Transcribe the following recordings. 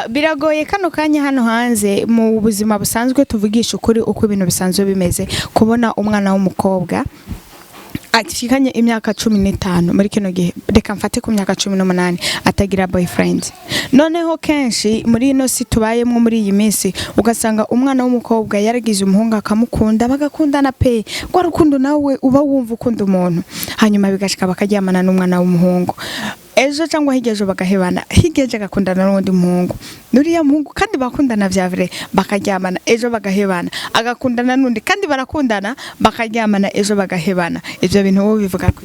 Biragoye kano kanya hano hanze mu buzima busanzwe, tuvugisha ukuri, uko ibintu bisanzwe bimeze, kubona umwana w'umukobwa ashikanye imyaka 15 muri kino gihe, reka mfate ku myaka 18, atagira boyfriend. Noneho kenshi muri ino si tubayemo muri iyi minsi, ugasanga umwana w'umukobwa yaragize umuhungu akamukunda, bagakundana pe, rwa rukundo nawe uba wumva ukunda umuntu, hanyuma bigashika bakaryamana n'umwana w'umuhungu, ejo cyangwa hirya ejo bagahebana, hirya ejo agakundana n'undi muhungu, n'uriya muhungu kandi bakundana vya vrai, bakaryamana, ejo bagahebana, agakundana n'undi kandi barakundana, bakaryamana, ejo bagahebana. Ivyo bintu wowe bivuga ku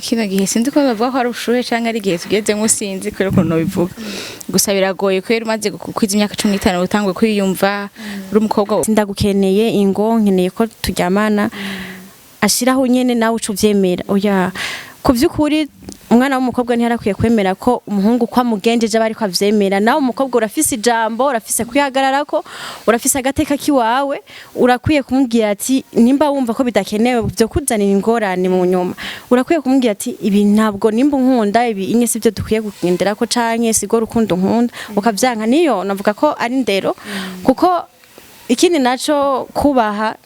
Kino gihe sinzi ko bavuga ko ari ubushuhe canke ari igihe tugezemo, sinzi kubera ukuntu nobivuga, gusa biragoye kubera umaze gukwiza imyaka 15 utanguye kwiyumva uri umukobwa. Ndagukeneye, ingo nkeneye ko turyamana, ashiraho nyene nawe uca uvyemera. Oya, ku vy'ukuri umwana w'umukobwa ntiyarakwiye kwemera ko umuhungu ko amugenjeje aba ariko avyemera. Nawe umukobwa urafise ijambo, urafise kwihagararako, urafise agateka kiwawe, urakwiye kumubwira ati nimba wumva ko bidakenewe byo kuzanira ingorane mu nyuma, urakwiye kumubwira ati ibi ntabwo, nimba unkunda ibi inye sivyo dukwiye kugenderako, canke sigo rukundo nkunda, ukavyanka. Niyo navuga ko ari ndero, kuko ikindi naco kubaha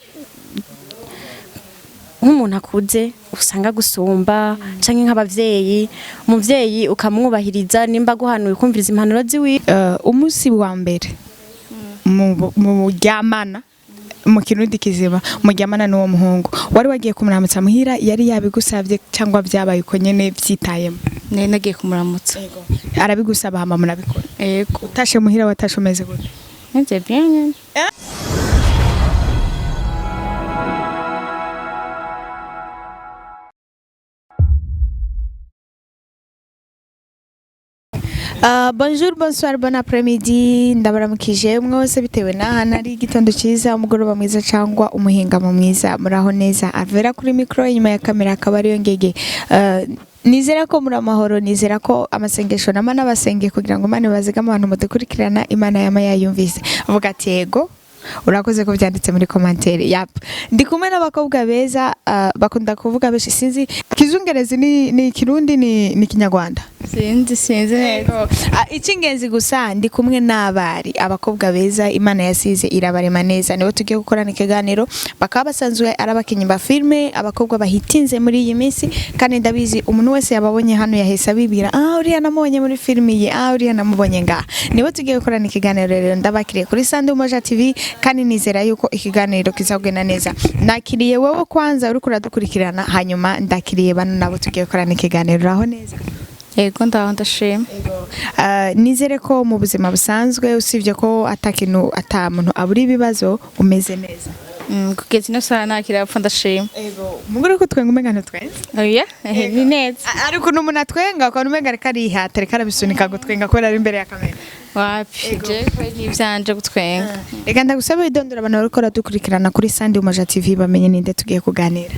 nk'umuntu akuze usanga gusumba, canke nk'abavyeyi, umuvyeyi ukamwubahiriza, nimba aguhanuye ukumviriza impanuro ziwiwe. Umunsi wa mbere mu ryamana, mu kirundi kizima, muryamana n'uwo muhungu, wari wagiye kumuramutsa muhira, yari yabigusavye cyangwa byabaye uko nyene vyitayemo? Nari nagiye kumuramutsa. Arabigusaba, hama murabikora? Yego. Utashe muhira, watashe umeze gute? Meze bien nyene. Bonjour, bonsoir, bon après-midi. Ndabaramukije mwose bitewe n'ahantu ari, igitondo cyiza, umugoroba mwiza cyangwa umuhingamo mwiza. Muraho neza? Avera kuri mikoro, inyuma ya kamera akaba ariyo ngege. Nizera ko muri amahoro, nizera ko amasengesho nama n'abasengeye kugira ngo Imana bazigame abantu mudukurikirana, Imana yama yayumvise. Avuga ati yego, urakoze ko byanditse muri commentaire. Yap, ndi kumwe n'abakobwa beza, bakunda kuvuga benshi, sinzi kizungerezi ni kirundi ni kinyarwanda. Sinzi neza. Icy'ingenzi gusa ndi kumwe n'abari abakobwa beza Imana yasize irabarema neza, nibo tugiye gukorana ikiganiro, bakaba basanzwe ari abakinnyi ba filime, abakobwa bahitinze muri iyi minsi, kandi ndabizi umuntu wese yababonye hano yahise abibwira: "Ah, uriya namubonye muri filime iyi, ah, uriya namubonye ngaha." Nibo tugiye gukorana ikiganiro. Rero ndabakiriye kuri Sande Umoja TV, kandi nizera yuko ikiganiro kizagenda neza. Nakiriye wowe kwanza uriko uradukurikirana, hanyuma ndakiriye bano nabo tugiye gukorana ikiganiro. Uraho neza? Yego, ndaho, ndashima. Nizere ko mu buzima busanzwe, usibye ko atakintu ata muntu abura ibibazo, umeze neza. Kugeza ino saha nta kirapfa, ndashima. Mugore ko twenga umenga ntitwenze. Oya, ni neza. Ariko ukuntu umuntu atwenga ukabona umenga ariko arihata, ariko arabisunika gutwenga kubera ari imbere ya kamera. Wapi, jewe n'ivyanje gutwenga. Reka ndagusaba widondora abantu bariko baradukurikirana kuri Sandi Umoja TV bamenye ninde tugiye kuganira.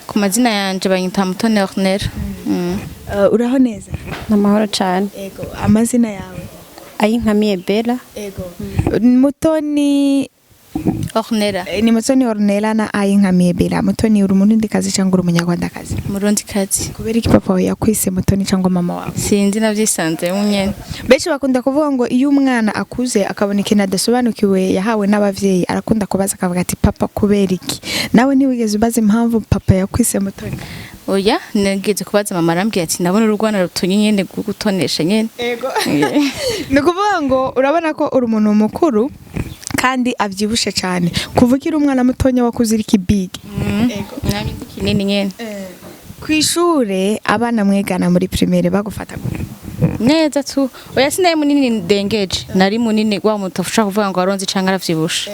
Ku mazina yanje banyita Mutoni Ornella. Uraho neza? N'amahoro cane. Ego, amazina yawe? Ayinkamiye Bella. Ego, Mutoni. Ornella. Ni Mutoni Ornella na Ayinkamiye Bella. Mutoni, uri umurundikazi cyangwa uri umunyarwandakazi? Murundikazi. Kubera iki papa wawe yakwise Mutoni cyangwa mama wawe? Sinzi, navyisanzemo nyene. Benshi bakunda kuvuga ngo iyo umwana akuze akabona ikintu adasobanukiwe yahawe n'abavyeyi, arakunda kubaza akavuga ati: "Papa, kubera iki?" Nawe ntiwigeze ubaza impamvu papa yakwise Mutoni? Oya, nigeze kubaza mama, arambwira ati ndabona urugwana rutunye nyene gutonesha nyene. Ego, ni ukuvuga ngo urabona ko uri umuntu mukuru kandi avyibushe cyane. Kuva ukiri umwana mutonya wakuze uri kibig. Namye ndi kinini nyene. Ku ishure abana mwegana muri primaire bagufata gute? Neza tu. Oya, sinari munini ndengeje, nari munini wa muntu ushaka kuvuga ngo aronze canke aravyibushe.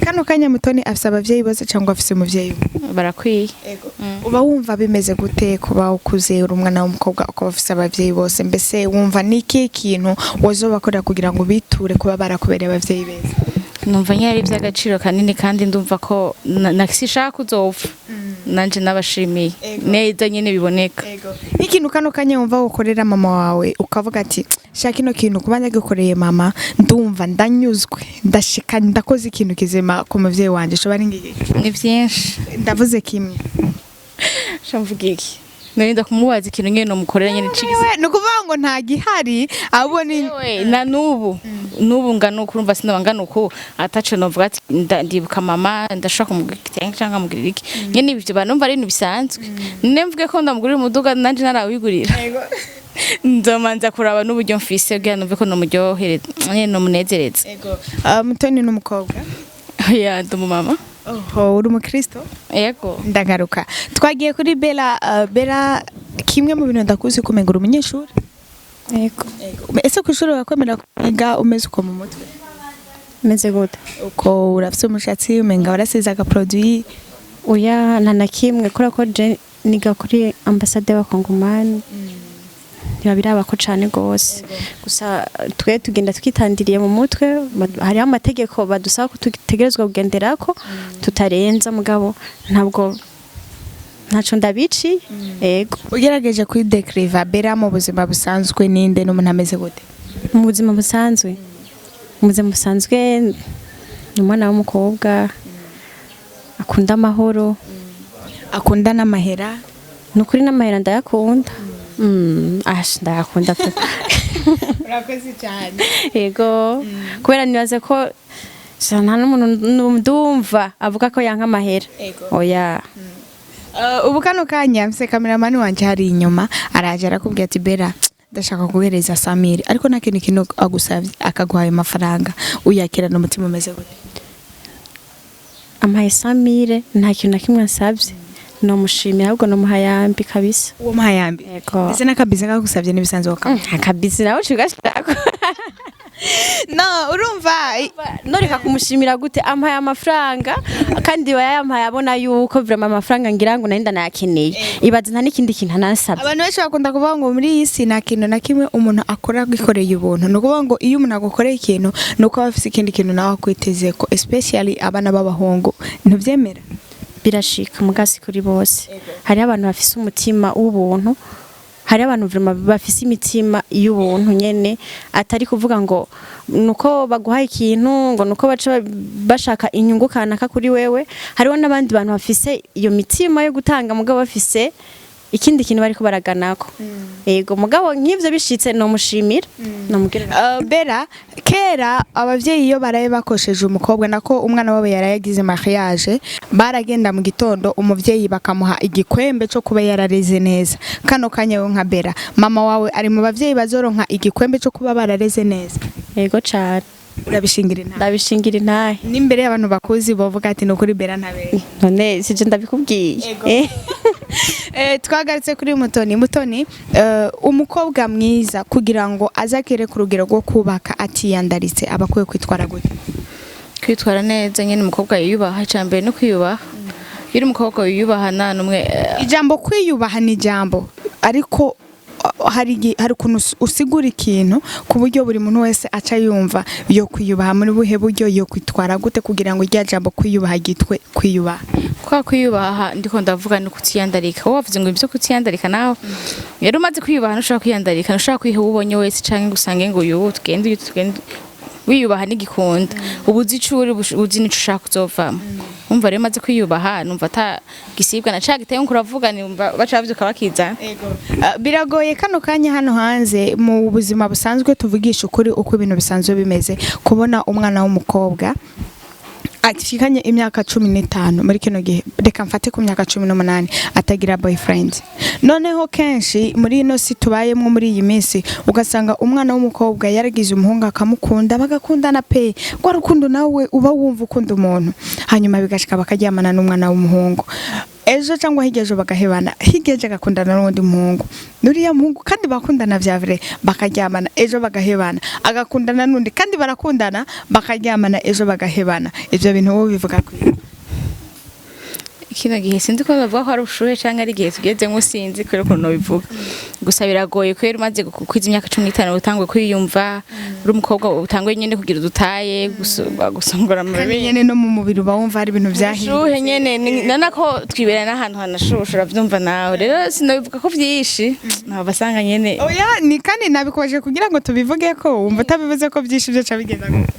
Kano kanya Mutoni afise abavyeyi bose cyangwa afise umuvyeyi umwe? Barakwiye. Uba wumva bimeze gute kuba ukuze uri umwana w'umukobwa ukaba ufise abavyeyi bose? Mbese wumva niki kintu wozobakorera kugira ngo biture kuba barakubereye abavyeyi beza? Numva nyine ari iby'agaciro kanini, kandi ndumva ko sishaka kuzopfa nanje nabashimiye neza nyine biboneka. Nk'ikintu kano kanya wumva ukorera mama wawe ukavuga ati: "Shaka ino kintu kuba ndagikoreye mama, ndumva ndanyuzwe, ndashika ndakoze ikintu kizima ku muvyeyi wanje," ushobora ari ngiki? Ni byinshi. Ndavuze kimwe. Sha, mvuga iki? Norinda kumubaza ikintu nyene nomukorera nyene cigisi. Wewe, ni ukuvuga ngo nta gihari, ahubwo ni Yewe, na nubu nubu ngana uku, urumva sinaba ngana uku ataco novuga ati ndibuka mama, ndashobora kumugurira igitenge canke nkamugurira iki nyene. Ivyo banumva ari ibintu bisanzwe. None mvuge ko ndamugurira umuduga nanje narawigurira, nzomanza kuraba n'uburyo mfise kugira numve ko nomuryohereza nyene, nomunezereza. Mutoni n'umukobwa? Oya, ndi umumama. Oho, uri umukristo? Yego. Ndagaruka, twagiye kuri Bella. Bella, kimwe mu bintu ndakuzi, kumenga uri umunyeshuri. Yego. Ese ku ishuri bakwemera kwiga umeze uko mu mutwe? Meze gute? Uko urafise umushatsi, umenga warasize agaproduit. Oya, nta na kimwe, kubera ko je niga kuri ambasade y'abakongomani, ntibabiraba ko cane gose. Gusa twe tugenda twitandiriye mu mutwe, hariho amategeko badusaba ko tutegerezwa kugenderako tutarenza, mugabo ntabwo ntaco ndabici, yego. Ugerageje kwidekiriva, Bella mu buzima busanzwe ninde, n'umuntu ameze gute? Mu buzima busanzwe ni umwana w'umukobwa akunda amahoro. Akunda n'amahera? Ni ukuri n'amahera ndayakunda. Ash, ndayakunda pe. Urakoze cyane. Yego, kubera nibaze ko sha, nta n'umuntu ndumva avuga ko yanka amahera. Yego. Oya. Ubu kano kanya mfise kameramani wanje hari inyuma, araje arakubwira ati: "Bella, ndashaka kuguhereza Samiri," ariko nta kintu kintu agusavye, akaguha ayo mafaranga, uyakirana umutima umeze gute? Ampaye 100 000, nta kintu na kimwe ansabye, nomushimira, ahubwo nomuha yambi kabisa. Uwo muhayambi? Yego. Ndetse n'akabiza kagusavye n'ibisanzwe wakamuha? Akabisi nawe ucugashirako. No urumva Noreka kumushimira gute? Ampaye amafaranga kandi yayampaye abona yuko vraiment amafaranga ngira ngo nari ndanayakeneye. Ibaze, nta n'ikindi kintu anansabye. Abantu benshi bakunda kuvuga ngo muri iyi si nta kintu na kimwe umuntu akora gikoreye ubuntu. Ni ukuvuga ngo iyo umuntu agukoreye ikintu, ni uko aba afise ikindi kintu nawe akwiteze ko, especially abana b'abahungu. Ntubyemera? Birashika, mugasi kuri bose. Hariho abantu bafise umutima w'ubuntu, hariho abantu vraiment bafise imitima y'ubuntu nyene, atari kuvuga ngo nuko baguhaye ikintu, ngo nuko baca bashaka inyungu kanaka kuri wewe. Hariho n'abandi bantu bafise iyo mitima yo gutanga, mugabo bafise ikindi kintu bariko baraganako. Yego, mugabo nk'ivyo bishitse nomushimira, nomubwira. Bella, kera abavyeyi iyo baraye bakosheje umukobwa, nako umwana wabo yaraye agize mariage, baragenda mu gitondo umuvyeyi bakamuha igikwembe cyo kuba yarareze neza. Kano kanya we nka Bella, mama wawe ari mu bavyeyi bazoronka igikwembe cyo kuba barareze neza? Yego cane. Urabishingira intahe? Ndabishingira intahe. N'imbere y'abantu bakuzi bovuga ati: "Ni ukuri Bella ntabere." None sije ndabikubwiye? Yego. Twagarutse kuri Mutoni. Mutoni, umukobwa mwiza kugira ngo azakere ku rugero rwo kubaka atiyandaritse, aba akwiye kwitwara gute? Kwitwara neza nyene, umukobwa yiyubaha. Icambere no kwiyubaha. Iyo uri umukobwa wiyubaha, nta n'umwe Ijambo kwiyubaha ni ijambo, ariko hari ukuntu usigura ikintu ku buryo buri muntu wese aca yumva. Yo kwiyubaha muri buhe buryo? Yo kwitwara gute kugira ngo rya jambo kwiyubaha ryitwe kwiyubaha? Kwa kwiyubaha ndiko ndavuga ni kutiyandarika. Wowe wavuze ngo ibyo kutiyandarika, nawe rero umaze kwiyubaha ntushobora kwiyandarika, ntushobora kwiha uwo ubonye wese canke ngo usange ngo uyu tugende, uyu tugende. Wiyubaha n'igikunda, uba uzi ico uri, uzi n'ico ushaka kuzovamo. Umva rero, umaze kwiyubaha numva ata gisibwa na ca giteye nko uravuga, numva baca bavyuka bakizana. Biragoye kano kanya hano hanze mu buzima busanzwe, tuvugisha ukuri uko ibintu bisanzwe bimeze, kubona umwana w'umukobwa ashikanye imyaka 15 muri kino gihe, reka mfate ku myaka 18, atagira boyfriend. Noneho kenshi muri ino si tubayemo muri iyi minsi, ugasanga umwana w'umukobwa yaragize umuhungu akamukunda, bagakundana pe, rwa rukundo nawe uba wumva ukunda umuntu, hanyuma bigashika bakaryamana n'umwana w'umuhungu, ejo cyangwa hirya ejo bagahebana, hirya ejo agakundana n'undi muhungu, n'uriya muhungu kandi bakundana vya vrai, bakaryamana, ejo bagahebana, agakundana n'undi kandi barakundana, bakaryamana, ejo bagahebana. Ivyo bintu wowe bivuga kwiye? Kino gihe sinzi ko bavuga ko ari ubushuhe canke ari igihe tugezemo, sinzi kubera ukuntu nobivuga. Gusa biragoye kubera umaze kwiza imyaka 15 utanguye kwiyumva, uri umukobwa utanguye nyene kugira udutaye, gusongora Kandi amabere. nyene no mu mubiri uba wumva hari ibintu vyahindutse. Ubushuhe nyene nana ko twibera n'ahantu hanashushe, uravyumva nawe. Rero sinobivuga ko vyinshi, nabo basanga nyene. Oya, ni kandi nabikomeje kugira ngo tubivuge ko wumva utabivuze ko byinshi byo ca bigenda gute?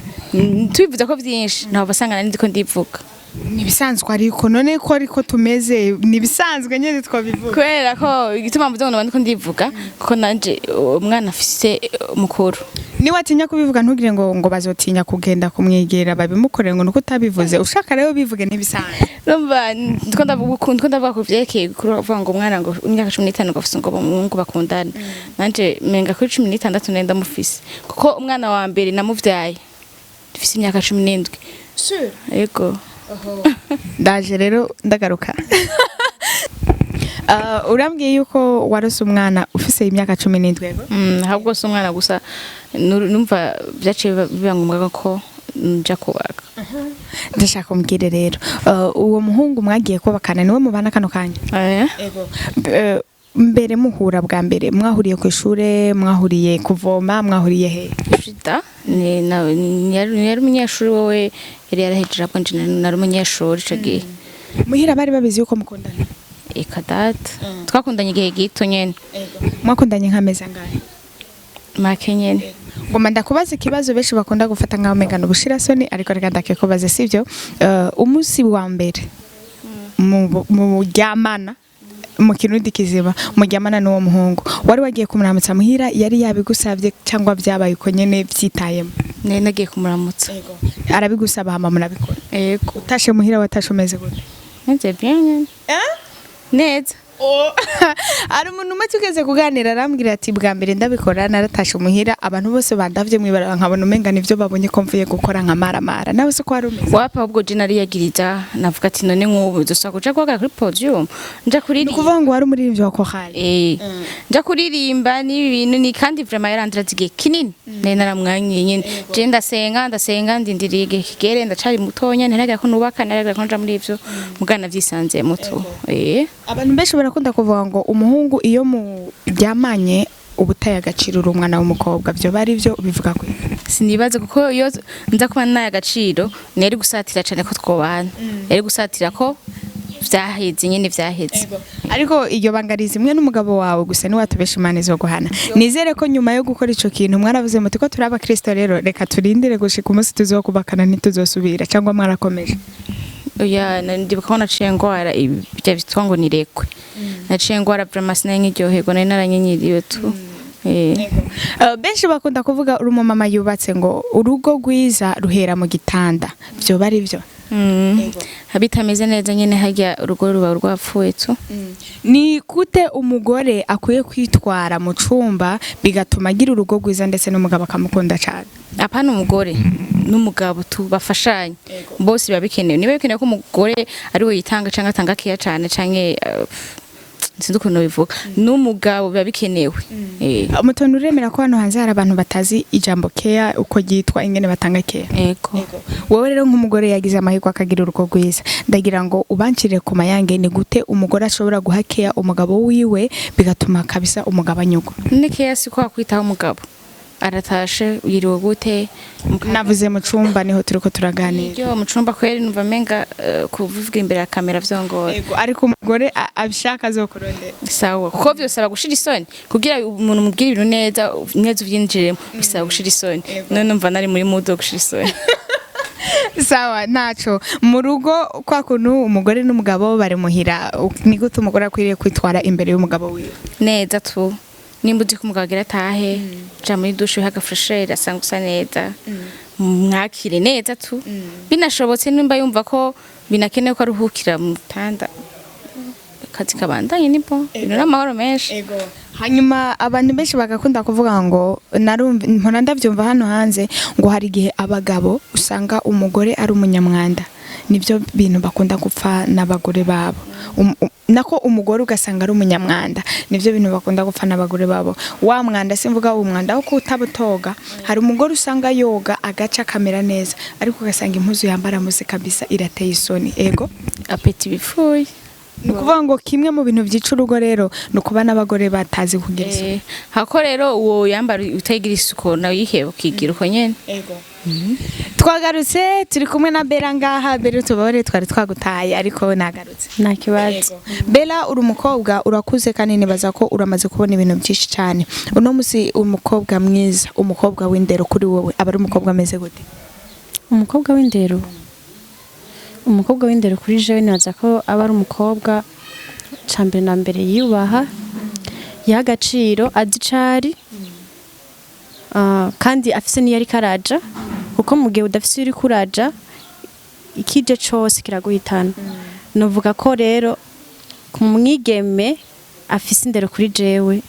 Tubivuze ko vyinshi, nabo basanga nari ndiko ndivuga. Nibisanzwe, ariko none ko ariko tumeze, nibisanzwe nyene twabivuga. Kubera ko igituma mvuze ngo noba ndiko ndivuga, kuko nanje umwana afise mukuru. Niba watinya kubivuga, ntugire ngo bazotinya kugenda kumwegera babimukorere ngo nuko utabivuze. Ushaka rero bivuge, ntibisanzwe. Urumva ndiko ndavuga ku vyerekeye kuvuga ngo umwana ngo imyaka 15 ngo afise ngo umuhungu bakundana. Nanje menga kuri 16 nari ndamufise, kuko umwana wa mbere namuvyaye mfise imyaka 17. Yego. Ndaje rero, ndagaruka. Urambwiye yuko warose umwana ufise imyaka 17, yego? Ahubwo si umwana gusa, numva vyaciye biba ngombwa ko nja kubaka. Ndashaka umbwire rero, uwo muhungu mwagiye kubakana niwe mubana kano kanya? Eh. Mbere muhura bwa mbere, mwahuriye ku ishure, mwahuriye kuvoma, mwahuriye he? Shida ni yari umunyeshuri, wowe yari yarahejeje, ahubwo nje nari umunyeshuri ico gihe. Muhira bari babizi yuko mukundana? Eka data, twakundanye igihe gito nyene. Mwakundanye nk'amezi angahe? Make nyene. Ngoma ndakubaza ikibazo benshi bakunda gufata nkaho umenga ni ubushirasoni, ariko reka ndakikubaze, sibyo? Umunsi wa mbere muryamana, mu kirundi kizima, muryamana n'uwo muhungu, wari wagiye kumuramutsa muhira, yari yabigusabye, cyangwa byabaye uko nyene vyitayemo? Nari nagiye kumuramutsa. Arabigusaba, hama murabikora? Yego. Utashe muhira, watashe umeze gute? Meze bien nyene, neza. Hari umuntu umwe tugeze kuganira, arambwira ati: "Bwa mbere ndabikora naratashe muhira, abantu bose bandavye mw'ibarabara, nkabona umenga nivyo babonye ko mvuye gukora nka maramara." Nawe se ko wari umeze? Wapa, ahubwo je nariyagiriza, navuga ati: "None nk'ubu dusaba kuja guhagarara kuri podium, nja Ni kuririmba?" ukuvuga ngo wari umuririmbyi wa korali? Eh, nja kuririmba n'ibi bintu ni kandi vraiment yarandiraze igihe kinini, nari naramwanyiye nyene. Je ndasenga, ndasenga, ndindiriye igihe kigere, ndacari mutonya, ntiragera ko nubaka, ntiragera ko nja muri ivyo, mugana vyisanze muto, eh. Abantu benshi barakunda kuvuga ngo umuhungu iyo muryamanye uba utaye agaciro, uri umwana w'umukobwa. Byo bari byo bivuga ko? Sinibaze, kuko iyo nza kuba naye agaciro nari gusatira cyane ko twobana, yari gusatira ko vyaheze nyene, vyaheze. Ariko iryo banga rizimwe n'umugabo wawe gusa, niwe watubesha, Imana izo guhana. Nizere ko nyuma yo gukora ico kintu mwaravuze muti: "Ko turi abakristo rero, reka turindire gushika umunsi tuzokubakana, ntituzosubira," cyangwa mwarakomeje? Oya, ndibuka ko naciye ngwara ibyo bitwa ngo nirekwe, naciye ngwara vraiment, sinari nkiryoherwa, nari naranyenyiriwe tu. Eh. Benshi bakunda kuvuga uri umumama yubatse ngo urugo rwiza ruhera mu gitanda. Vyoba ari byo? Bitameze neza nyene, harya urugo ruba rwapfuye tu. Ni gute umugore akwiye kwitwara mu cumba bigatuma agira urugo rwiza, ndetse n'umugabo akamukunda cyane? Apana umugore n'umugabo tu, bafashanye bose, biba bikenewe. Niba bikenewe ko umugore ari we yitanga canke atanga keya cane canke sinzi ukuntu bivuga, n'umugabo biba bikenewe. Eh. Umutoni, uremera ko hano hanze hari abantu batazi ijambo keya uko ryitwa, ingene batanga keya? Ego. Wowe rero nk'umugore yagize amahirwe akagira urugo rwiza, ndagira ngo ubancire ku mayange: ni gute umugore ashobora guha keya umugabo wiwe bigatuma kabisa umugabo anyugwa? Ni keya si kwa kwitaho umugabo aratashe, yiriwe gute? Navuze mu cumba, niho turiko turaganira. Iyo mu cumba kweri numva menga kuvuga imbere ya kamera vyongora. Ego, ariko umugore abishaka azokurondera. Sawa, kuko vyosaba gushira isoni kugira umuntu umubwire ibintu neza neza uvyinjiremo, bisaba gushira isoni. None numva nari muri mood yo gushira isoni. Sawa, ntaco. Mu rugo, kwa kuntu umugore n'umugabo bari muhira, ni gute umugore akwiriye kwitwara imbere y'umugabo wiwe? Neza tu. Nimba uzi ko umugabo agira atahe, ja muri douche, wiha agafraîcheur, asanga usa neza, mwakire neza tu. Binashobotse, nimba yumva ko binakenewe ko aruhukira mu gitanda, akazi kabandanye, ni bon, ibintu n'amahoro menshi. Hanyuma abantu benshi bagakunda kuvuga ngo narumva, mpora ndavyumva hano hanze, ngo hari igihe abagabo usanga umugore ari umunyamwanda, nibyo bintu bakunda gupfa n'abagore babo. Nako umugore ugasanga ari umunyamwanda, nibyo bintu bakunda gupfa n'abagore babo. Wa mwanda, simvuga umwanda wo kutabutoga, hari umugore usanga yoga agaca akamera neza, ariko ugasanga impuzu yambara muzi kabisa irateye isoni, ego. Appétit bipfuye. Ni ukuvuga ngo kimwe mu bintu byica urugo rero ni ukuba n'abagore batazi kugira isuku. Eh, hako rero uwo yambara utagira isuku nawe yiheba ukigira uko nyene. Twagarutse, turi kumwe na Bella ngaha. Bella, tubabare twari twagutaye, ariko nagarutse. Nta kibazo. Bella, uri umukobwa, urakuze, kandi nibaza ko uramaze kubona ibintu byinshi cyane. Uno musi umukobwa mwiza, umukobwa w'indero, kuri wowe aba ari umukobwa ameze gute? Umukobwa w'indero Umukobwa w'indero kuri jewe nibaza ko aba ari umukobwa ca mbere na mbere yiyubaha, yiha agaciro, azi icari, kandi afise niyo ariko araja, kuko mu gihe udafise iyo uriko uraja, ikije cose kiraguhitana. Novuga ko rero ku mwigeme afise indero kuri jewe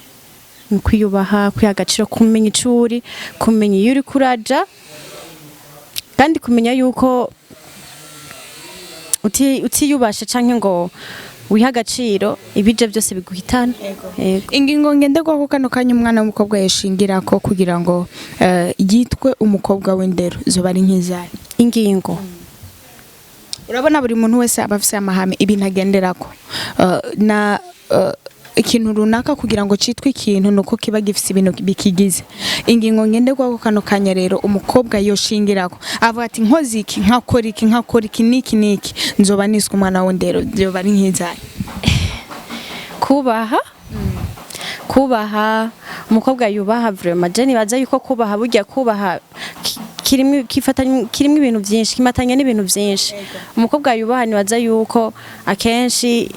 ni kwiyubaha, kwiha agaciro, kumenya ico uri, kumenya iyo uriko uraja, kandi kumenya yuko utiyubashe canke ngo wihe agaciro, ibije byose biguhitana. Yego. Ingingo ngenderwaho kano kanya umwana w'umukobwa yashingirako kugira ngo yitwe umukobwa w'indero zoba ari nk'izayo? Ingingo? Urabona, buri muntu wese aba afise amahame, ibintu agenderako. Na ikintu runaka kugira ngo citwe ikintu nuko kiba gifise ibintu bikigize. Ingingo ngenderwaho kano kanya rero umukobwa yoshingirako avuga ati: "Nkoze iki, nkakora iki, nkakora iki niki niki, nzoba niswe umwana w'indero", zoba ari nk'izayo? Kubaha, kubaha. Umukobwa yubaha, vraiment, je nibaza yuko kubaha, burya kubaha kirimwo, kifatanye, kirimwo ibintu byinshi, kimatanye n'ibintu byinshi. Umukobwa yubaha, nibaza yuko akenshi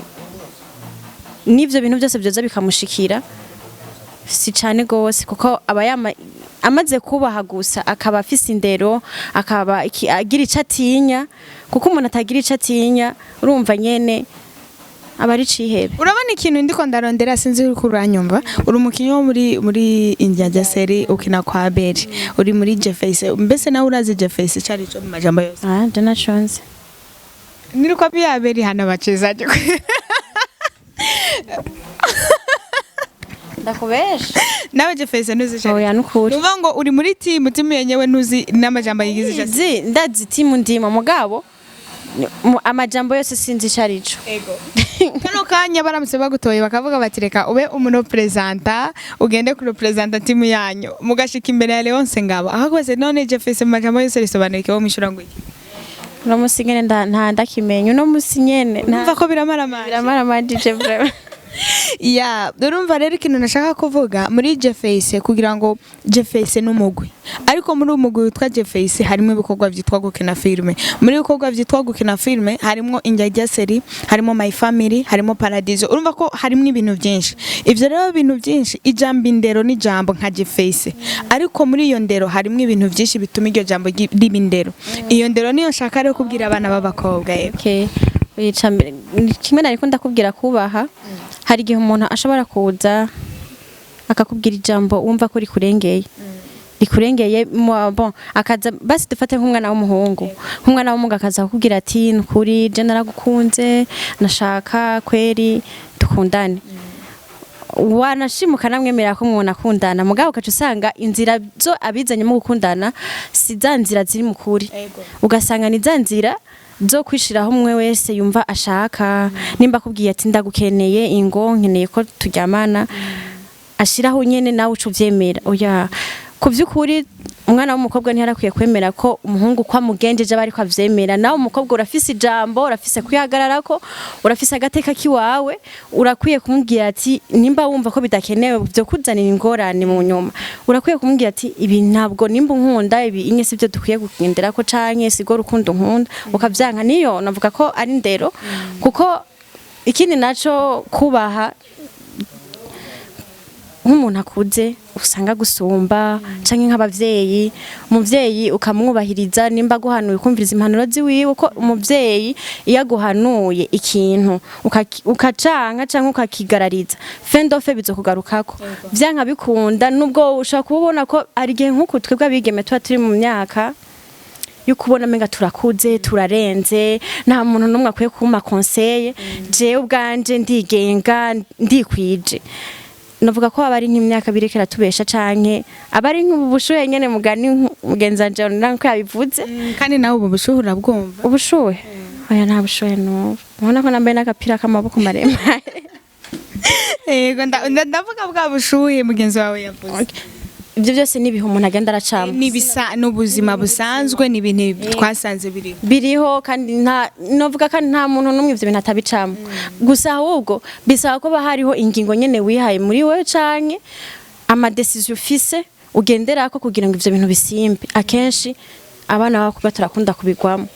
n'ivyo bintu byose byoza bikamushikira si cane gose, kuko aba yama amaze kubaha gusa, akaba afise indero, akaba agira ico atinya, kuko umuntu atagira ico atinya, urumva nyene aba ari cihebe. Urabona, ikintu ndiko ndarondera, sinzi uriko uranyumva, uri umukinyi wo muri Indyarya Série, ukina kwa Beri, uri muri Jefface. Mbese nawe urazi Jefface cari ico mu majambo yose? Ah, je naconze. Nilikuwa pia Abeli hana wachezaji. Ndakubesha? Nawe Jefface ntuzi cari? Oya, nukuri. Nuvuga ngo uri muri timu yenyewe, ntuzi n'amajambo yigize ico? Nzi, ndazi timu ndimo, mugabo amajambo yose sinzi ico arico. Ego. Kano kanya baramutse bagutoye bakavuga bati: "Reka ube umurepresenta, ugende kurepresenta timu yanyu", mugashika imbere ya Leonce Ngabo akakubaza: "None Jefface mu majambo yose risobanuye iki?", wo mwishura ngo iki? Uno musi nyene nta ndakimenya uno musi nyene. Urumva ko biramaramanje. Biramaramajije vraiment. Ya, urumva rero, ikintu nashaka kuvuga muri Jefface, kugira ngo Jefface n'umugwi, ariko muri uwo mugwi witwa Jefface harimo ibikorwa byitwa gukina filme. Muri ibikorwa byitwa gukina filme harimo Indyarya Série, harimo My Family, harimo Paradiso. Urumva ko harimo ibintu byinshi. Ivyo rero bintu byinshi, ijambo indero n'ijambo nka Jefface, ariko muri iyo ndero harimo ibintu byinshi bituma iryo jambo riba indero. Iyo ndero niyo nshaka rero kubwira abana b'abakobwa, yego. Okay. Ica mbere ni kimwe nariko ndakubwira, kubaha. Hari igihe umuntu ashobora kuza akakubwira ijambo wumva ko rikurengeye, rikurengeye. Bon, akaza, basi dufate nk'umwana w'umuhungu, akaza kukubwira ati: "Nukuri je naragukunze, nashaka kweri dukundane." Wanashimuka namwemerera ko mwona akundana, mugabo ugaca usanga inzira zo abizanyemo gukundana si za nzira ziri mu kuri, ugasanga ni za nzira zo kwishiraho umwe wese yumva ashaka. Nimba akubwiye ati: "Ndagukeneye, ingo nkeneye ko turyamana", ashiraho nyene nawe uca uvyemera. Oya, ku vy'ukuri umwana w'umukobwa ntiyarakwiye kwemera ko umuhungu ko amugenjeje aba ariko avyemera. Nawe umukobwa urafise ijambo, urafise kwihagararako, urafise agateka kiwawe. Urakwiye kumubwira ati nimba wumva ko bidakenewe byo kuzanira ingorane mu nyuma, urakwiye kumubwira ati: "Ibi ntabwo, nimba unkunda, ibi inye sivyo dukwiye kugenderako, canke sigo rukundo nkunda", ukavyanka. Niyo navuga ko ari ndero. Kuko ikindi naco, kubaha nk'umuntu akuze usanga gusumba, canke nk'abavyeyi, umuvyeyi ukamwubahiriza. Nimba aguhanuye, ukumviriza impanuro ziwiwe, ko umuvyeyi iyo aguhanuye ikintu ukacanka canke ukakigarariza, fendofe bizokugarukako vyanka bikunda. Nubwo ushobora kuba ubona ko hari igihe nk'uku twebwe abigeme tuba turi mu myaka yo kubona amenga turakuze, turarenze, nta muntu n'umwe akwiye kumpa conseil, jewe ubwanje ndigenga, ndikwije. Navuga ko aba ari nk'imyaka bireka iratubesha, canke aba ari nk'ubushuhe nyene, mugani mugenzi wanje ko yabivuze. Kandi nawe ubu bushuhe urabwumva? Ubushuhe? Oya, nta bushuhe numva. Ubona ko nambaye n'agapira k'amaboko maremare. Yego, ndavuga bwa bushuhe mugenzi wawe yavuze. Ibyo byose ni ibihe umuntu agenda aracamo. N'ibisa n'ubuzima busanzwe, ni ibintu twasanze biriho. Biriho, kandi nta novuga, kandi nta muntu n'umwe ivyo bintu atabicamo. Gusa ahubwo bisaba ko hariho ingingo nyene wihaye muri wewe, canke ama décisions ufise ugenderako kugira ngo ivyo bintu bisimbe. Akenshi Abana b'abakobwa turakunda kubigwamo.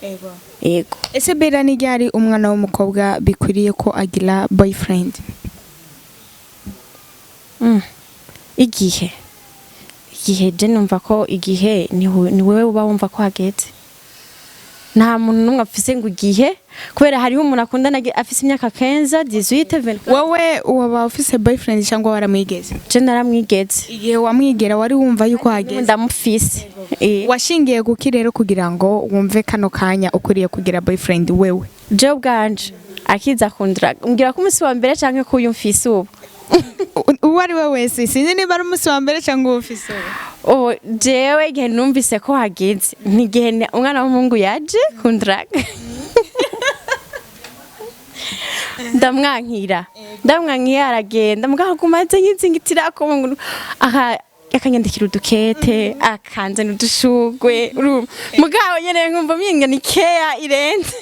Yego. Ese Bella, ni ryari umwana w'umukobwa bikwiriye ko agira boyfriend? Igihe je numva ko igihe ni wewe uba wumva ko hageze. Nta muntu n'umwe afise ngo igihe, kubera hariho umuntu akundana afise imyaka 15, 18, 20. Wowe waba ufise boyfriend cyangwa waramwigeze? Je naramwigeze. Igihe wamwigera wari wumva yuko hageze? Ndamufise. Washingiye kuki rero kugira ngo wumve kano kanya ukwiriye kugira boyfriend wewe? Je ubwanje akiza kundra, mbwira ko umunsi wa mbere canke ko uyu mfise ubu? Uwo ari we wese, sinzi niba ari umunsi wa mbere cyangwa uwo ufise ubu. Ubu jewe igihe numvise ko hageze ni igihe umwana w'umuhungu yaje kundraga, ndamwankira, ndamwankiye aragenda, mugabo aguma aze nkizingitirako ngo aka akanyandikira udukete, akanzana udushugwe, urumva, mugabo nyene nkumva minga ni keya irenze.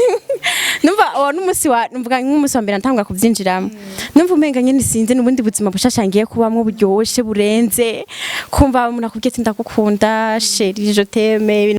Numva uwo n'umunsi wa numvuga nk'umunsi wa mbere ntangwa kubyinjiramo, numva umenga nyene sinzi n'ubundi buzima bushasha ngiye kubamwo buryoshe burenze, kumva umuntu akubwiye ati: "Ndagukunda chéri, je t'aime."